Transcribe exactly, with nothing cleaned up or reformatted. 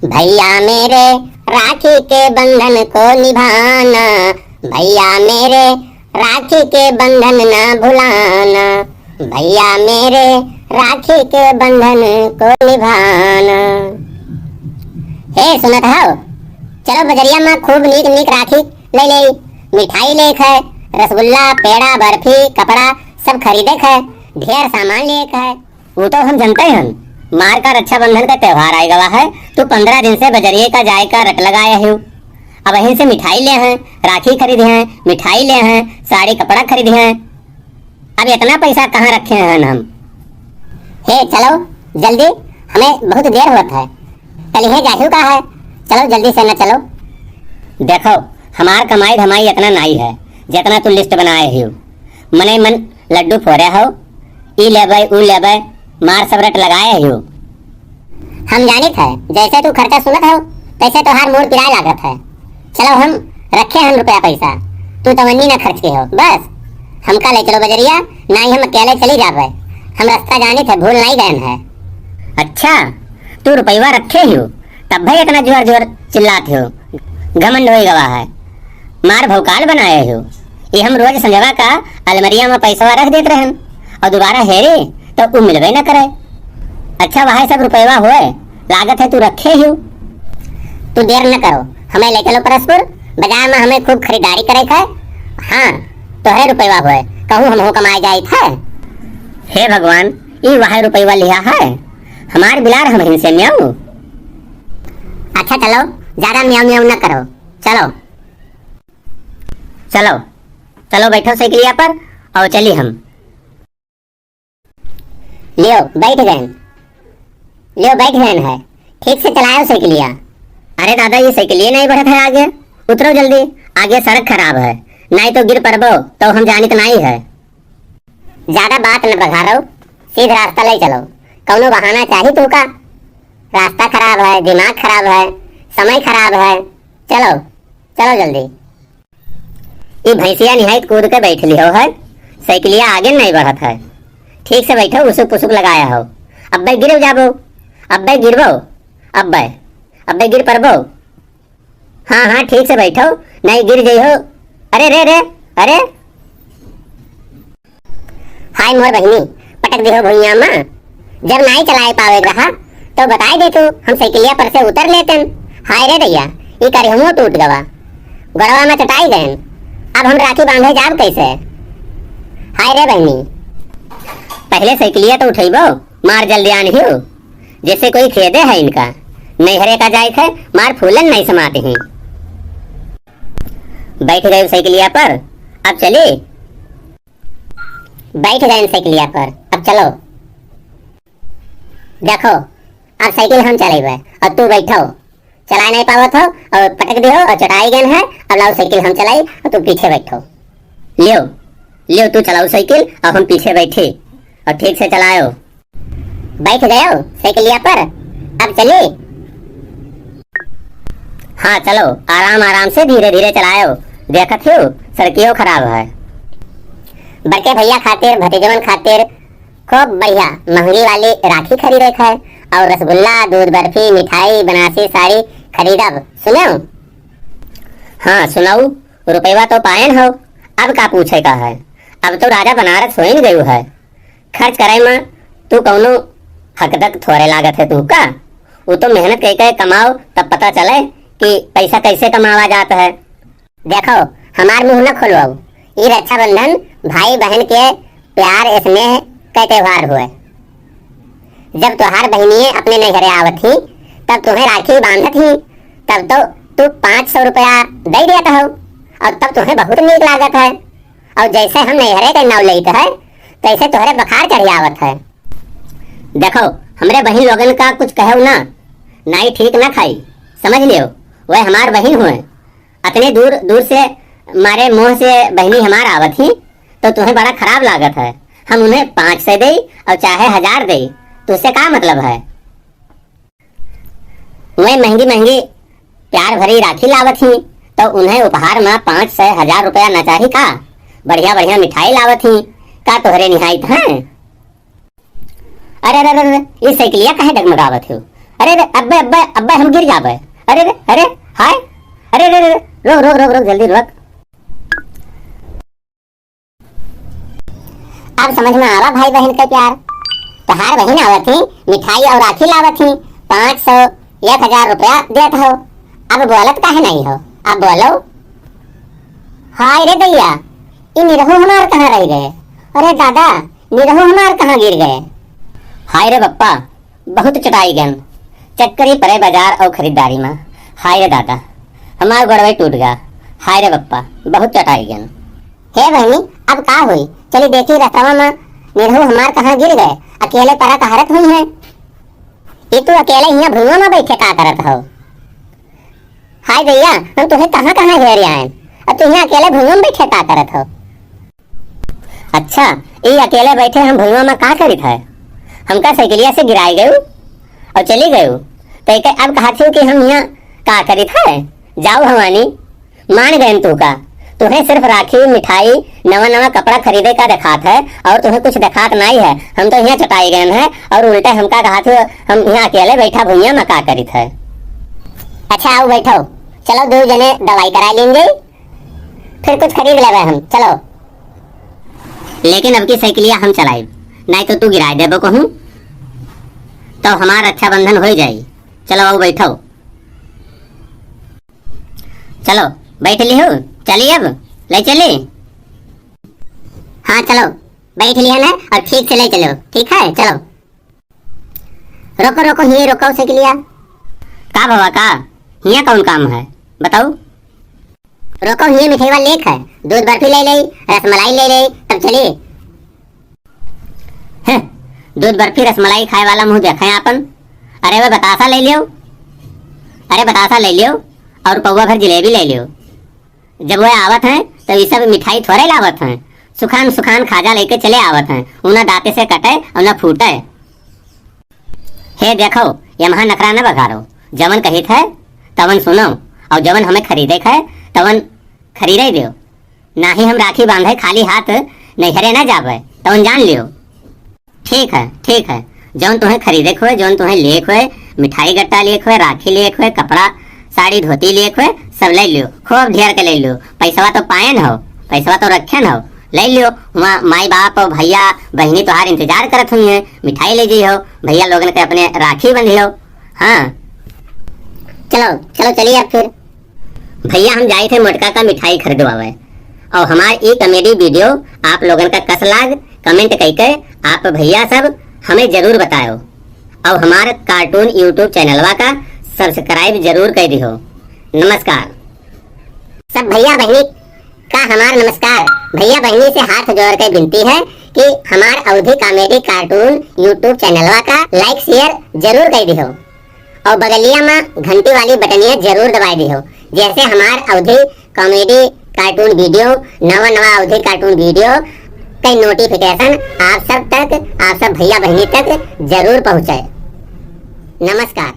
भैया मेरे, राखी के बंधन को निभाना, भैया मेरे, राखी के बंधन ना भुलाना, भैया मेरे, राखी के बंधन को निभाना। हे सुनत हव, चलो बजरिया में खूब नीक नीक राखी ले ले, मिठाई लेक है, रसगुल्ला, पेड़ा, बर्फी, कपड़ा सब खरीदेक है, ढेर सामान लेक है। वो तो हम जनते हन, मार का रक्षाबंधन का त्योहार आए गवा है, तो पंद्रह दिन से बजरिए का जाए का रट लगाए हूँ। अब यहीं से मिठाई ले हैं, राखी खरीदे हैं, मिठाई ले हैं, साड़ी कपड़ा खरीदे हैं। अब इतना पैसा कहाँ रखे हैं हम? हे चलो जल्दी, हमें बहुत देर होत है, कल ही जाहू का है, चलो जल्दी से न चलो। देखो, हमार कमाई धमाई इतना नाई है, जितना तू लिस्ट बनाए हो। मने मन लड्डू फोरे हो, ई लेबै, ऊ लेबै, मार सब रट लगाए हो। हम जानित है, जैसे तू खर्चा सुनत हो, तैसे तोहार मूड पिराए लागत है। चलो, हम रखे हन रुपया पैसा, तू तवन्नी ना खर्च के हो, बस। हमका ले चलो बजरिया, नाई हम अकेले चली जाबे, हम रास्ता जानित है, भूल नाई गयन है। अच्छा, तू रुपयवा रखे हो, तब भाई इतना जोर जोर चिल्लात हो, घमंड होई गवा है, मार भौकाल बनाए हो। ये हम रोज संझवा का अलमरिया में पैसवा रख देत रहन और दोबारा हेरे तो उ मिलबे न करे। अच्छा, वह सब रुपयवा होए, लागत है तू रखे ही। तू देर न करो, हमें ले चलो परसपुर बाजार में, हमें खूब खरीदारी करे है। हाँ, तोहरे रुपयवा होए, कहूँ हमहू कमाए जाइत है। हे भगवान, ई वह रुपयवा लिहा है, हमार बिलार हम हिंसे म्याऊ। अच्छा चलो, ज्यादा म्याऊ म्याऊ न करो, चलो। चलो, चलो बैठो साइकिलिया पर और चली हम। लियो, बैठ गए। लियो, बैठ गए है। ठीक से चलायो साइकिलिया। अरे दादा, ये साइकिलिया नहीं बढ़त है आगे। उतरो जल्दी, आगे सड़क खराब है, नहीं तो गिर पड़बो, तो हम जानित नहीं है। ज्यादा बात न बघारो, सीध रास्ता ले चलो। कौनो बहाना चाही तू का? रास्ता खराब है, दिमाग खराब है, समय खराब है। चलो, चलो जल्दी। ई भैंसिया निहायत कूद के बैठ लिहो है, साइकिलिया आगे नहीं बढ़त है। ठीक से बैठो, उसुक पुसुक लगाया हो। अब्बे गिर जाबो, अब्बे गिरबो, अब्बे, अब्बे गिर पड़बो। हाँ, हाँ, ठीक से बैठो, नहीं गिर जइहो। अरे रे रे, अरे। हाय मोर बहिनी, पटक दिहो भुइयां मा। जब नाई चलाए पावे रहा, तो बताए दे तू, हम साइकिलिया पर से उतर लेतन। हाय रे दैया, ई करिहमो टूट गवा, गड़वा में चटाई गयन। अब हम राखी बांधे जाब कैसे? हाय रे बहिनी, पहले साइकिलिया तो उठैबो, मार जल्दी आन हियो, जैसे कोई खेदे है इनका। नैहरे का जाए थे, मार फूलन नहीं समाते हैं। बैठ गए साइकिलिया पर, अब चले। बैठ गए साइकिलिया पर, अब चलो। देखो, अब साइकिल हम चलेबे और तू बैठो। चलाए नहीं पावत हो और पटक दिहो और चटाई गए है। अब लाओ साइकिल हम चलाई और तू पीछे बैठो। लियो, लियो तू चलाओ साइकिल और हम पीछे बैठे और ठीक से चलायो। बैठ गयो साइकिलिया पर, अब चली। हाँ चलो, आराम आराम से धीरे धीरे चलायो, देखत हो सड़कियो खराब है। बड़के भैया खातिर, भतीजवन खातिर खूब बढ़िया महंगी वाली राखी खरीदे है और रसगुल्ला, दूध बर्फी, मिठाई, बनारसी साड़ी खरीदब, सुनो? हाँ सुनाऊ, रुपयवा तो पायन हो, अब का पूछे का है? अब तो राजा बनारस होइन गयू है। खर्च करे में तू कौनो हकदक थोरे लागत है तू का? वो तो मेहनत कई के कमाओ तब पता चले कि पैसा कैसे कमावा जात है। देखो, हमार मुंह न खोलवाओ। ई रक्षाबंधन भाई बहन के प्यार स्नेह का त्योहार हुए। जब तोहार बहिनिये अपने नैहरे आवत ही, तब तुम्हें राखी बांधत ही, तब तो तू पाँच सौ रुपया दे देत हो और तब तुम्हें बहुत नीक लागत है। और जैसे हम नैहरे के नाव लेत है, तैसे तोहरे बुखार चढ़ आवत है। देखो, हमरे बहिन लोगन का कुछ कहो ना, नाई ठीक ना खाई, समझ लियो, वह हमार बहिन हुए। अतने दूर दूर से मारे मोह से बहिनी हमार आवत ही, तो तुम्हें बड़ा खराब लागत है। हम उन्हें पाँच सौ दे और चाहे हजार दे, तुझसे का मतलब है? वह महंगी महंगी प्यार भरी राखी लावत ही, तो उन्हें उपहार में पाँच सौ हजार रुपया न चाही का? बढ़िया बढ़िया मिठाई लावत ही, का तोहरे निहाइत हैं? अरे, अरे, अरे, अरे, ई साइकिलिया काहे डगमगावत हो? अरे रे, अब्बे, अब्बे, अब्बे हम गिर जाबे। अरे रे, अरे, हाय। अरे रे, रे, रे, रोक, रोक, रोक, रोक, जल्दी रोक। अब समझ में आवा भाई बहिन के प्यार। तोहार बहिन आवत ही, मिठाई और राखी लावत ही, पाँच सौ, एक हजार रुपया देत हो। अब बोलत काहे नहीं हो? अब बोलो। हाय रे दैया, ई निरहू हमार कहाँ रह गए? अरे दादा, निरहू हमार कहाँ गिर गए? हाय रे बप्पा, बहुत चटाई गन, चक्करी परे बाजार और खरीदारी में। हाय रे दादा, हमार गोड़वे टूट गया। हाय रे बप्पा, बहुत चटाई गन। हे बहनी, अब का होई? चली देखी रस्तवा में निरहू हमार कहाँ गिर गए, अकेले परा कहारत हुई है। ये तू अकेले हियाँ भुइयां में बैठे का करत हो? हाय दैया, हम तुहे कहाँ कहाँ हेर आएन, अब तू हियाँ अकेले भुइयां में बैठे का करत हो? अच्छा, ई अकेले बैठे हम भुइयां में का करित है? हमका साइकिलिया से गिराई गयू और चली गयू, तो एक अब कहत हूँ कि हम यहाँ का करित है? जाओ भवानी, मान गए तू का। तुहे सिर्फ राखी, मिठाई, नवा नवा कपड़ा खरीदे का देखात है और तुहे कुछ देखात नहीं है। हम तो यहाँ चटाई गए हैं और उल्टे हमका कहत हो, हम यहाँ अकेले बैठा भुइयां में का करित है? अच्छा, आओ बैठो, चलो दो जने दवाई करा लेंगे, फिर कुछ खरीद लेबे हम, चलो। लेकिन अब की साइकिलिया हम चलाइब, नहीं तो तू गिराए देबो कहूँ, तो हमार रक्षाबंधन हो जाई। चलो आओ बैठो, चलो बैठ ली हो, चली अब, ले चली। हाँ चलो, बैठ लिया ना, और ठीक से ले चलो, ठीक है, चलो। रोको, रोको, हिये रोको साइकिलिया। का बाबा, का? हियाँ कौन काम है? बताओ। रोको, हिये मिठाई वाला लेक है, दूध बर्फी ले ले, रसमलाई ले ले, तब चली। हैं, दूध बर्फी रसमलाई खाए वाला मुँह देखे आपन। अरे वे बतासा ले लियो, अरे बतासा ले लियो, और पौवा भर जलेबी ले लियो। जब वे आवत हैं, तो ये सब मिठाई थोड़े लावत हैं, सुखान सुखान खाजा लेके चले आवत हैं, उन्हें दांते से कटे और न फूटे। हे देखो, ये महा नखरा न बघारो, जवन कहित है, तवन सुनो, और जवन हमें खरीदे है, तवन खरीदे दियो, नाही हम राखी बांधे खाली हाथ नैहरे न जाबे, तवन जान लियो। ठीक है, ठीक है, जौन तुहें खरीदे के होए, जौन तुहें लेक होए, मिठाई गट्टा लेक होए, राखी लेक होए, कपड़ा, साड़ी, धोती लेक होए, सब ले लियो, खूब ढेर के ले लियो। पैसवा तो पाएन हो, पैसवा तो रखेन हो, ले लियो। वहाँ माई बाप, भैया, बहिनी तोहार इंतजार करत हुई हैं, मिठाई ले जइहो, भैया लोगन के अपने राखी बंधियो। हाँ, चलो, चलो, चलिए अब फिर। भैया, हम जाइत है मोटका का मिठाई खरीदवावे। और हमार ई comedy video आप लोगन का कस लाग, comment कइके आप भैया सब हमें जरूर बतायो। और हमार cartoon YouTube चैनलवा का subscribe जरूर कर दिहो। नमस्कार। सब भैया बहिनी का हमार नमस्कार। भैया बहिनी से हाथ जोड़ के विनती है कि हमार अवधी comedy cartoon YouTube चैनलवा का like share जरूर कर दिहो। और बगलिया में घंटी वाली बटनिया जरूर दबाई दिहो, जैसे हमार अवधी comedy cartoon video, नवा नवा अवधी cartoon video के notification आप सब तक, आप सब भैया बहिनी तक जरूर पहुँचे। नमस्कार।